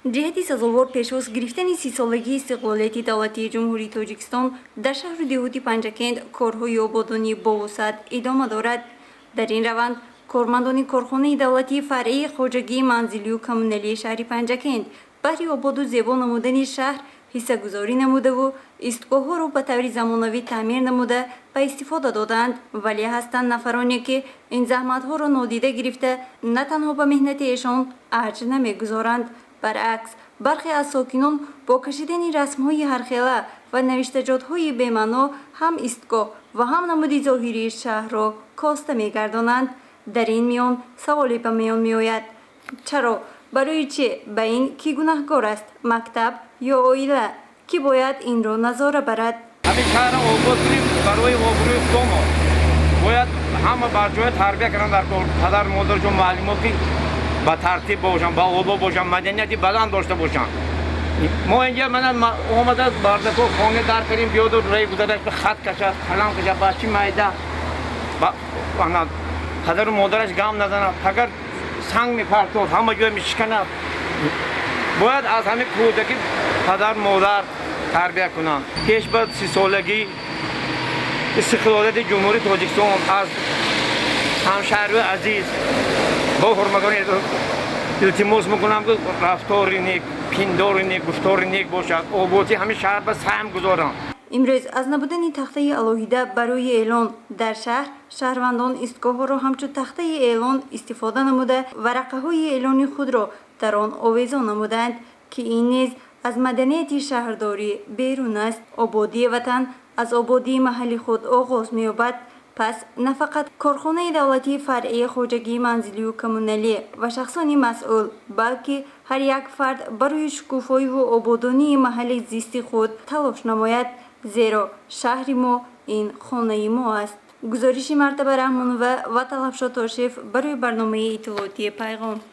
Ҷиҳати сазовор пешвоз гирифтани 30-солагии истиқлолияти давлатии Ҷумҳурии Тоҷикистон дар шаҳру деҳоти Панҷакент корҳои ободонӣ бовусъат идома дорад. Дар ин раванд кормандони корхонаи давлатии фаръии хоҷагии манзилию коммуналии шаҳри Панҷакент баҳри ободу зебо намудани шаҳр ҳиссагузорӣ намудаву истгоҳҳоро ба таври замонавӣ таъмир намуда, ба истифода додаанд. Вале ҳастанд нафароне, ки ин заҳматҳоро нодида гирифта, на танҳо ба меҳнати эшон арҷ намегузоранд, баръакс, бархе аз сокинон бо кашидани расмҳои ҳархела ва навиштаҷотҳои бемаъно ҳам истгоҳ ва ҳам намуди зоҳирии шаҳрро коста мегардонанд. Дар ин миён саволе ба миён меояд: чаро, барои чӣ, ба ин кӣ гунаҳкор аст, мактаб ё оила? Кӣ бояд инро назора барад? Ҳамин шаҳрро обод кунем барои обрӯи худомо. Бояд ҳама бар ҷоя тарбия кунанд дар кор, падар модаршон, муаллимо, ки ба тартиб бошанд, ба одоб бошанд, маданияти баланд дошта бошанд. Мо инҷа мана омада бардако хоне дар кардем, биёду рай гузараш ба хат кашад, қалам кашад, бачи майда ана падару модараш гам назанад, агар санг мепартод, ҳама ҷоя мешиканад. Бояд аз ҳамин кӯдаки падар модар тарбия кунанд. Пеш ба 30-солагии истиқлолияти Ҷумҳурии Тоҷикистон аз ҳамшаҳрии азиз бо ҳурматони илтимос мекунам, ки рафтори нек, пиндори нек, гуфтори нек бошад, ободии ҳамин шаҳр ба саҳм гузоранд. Имрӯз аз набудани тахтаи алоҳида барои эълон дар шаҳр шаҳрвандон истгоҳҳоро ҳамчун тахтаи эълон истифода намуда, варақаҳои эълони худро дар он овезон намудаанд, ки ин низ аз маданияти шаҳрдорӣ берун аст. Ободии ватан аз ободии маҳалли худ оғоз меёбад. Пас на фақат корхонаи давлатии фаръии хоҷагии манзилию коммуналӣ ва шахсони масъул, балки ҳар як фард барои шукуфоиву ободонии маҳалли зисти худ талош намояд, зеро шаҳри мо ин хонаи мо аст. Гузориши Мартаба Раҳмонова ва Талабшо Тошев барои барномаи иттилоотии «Пайғом».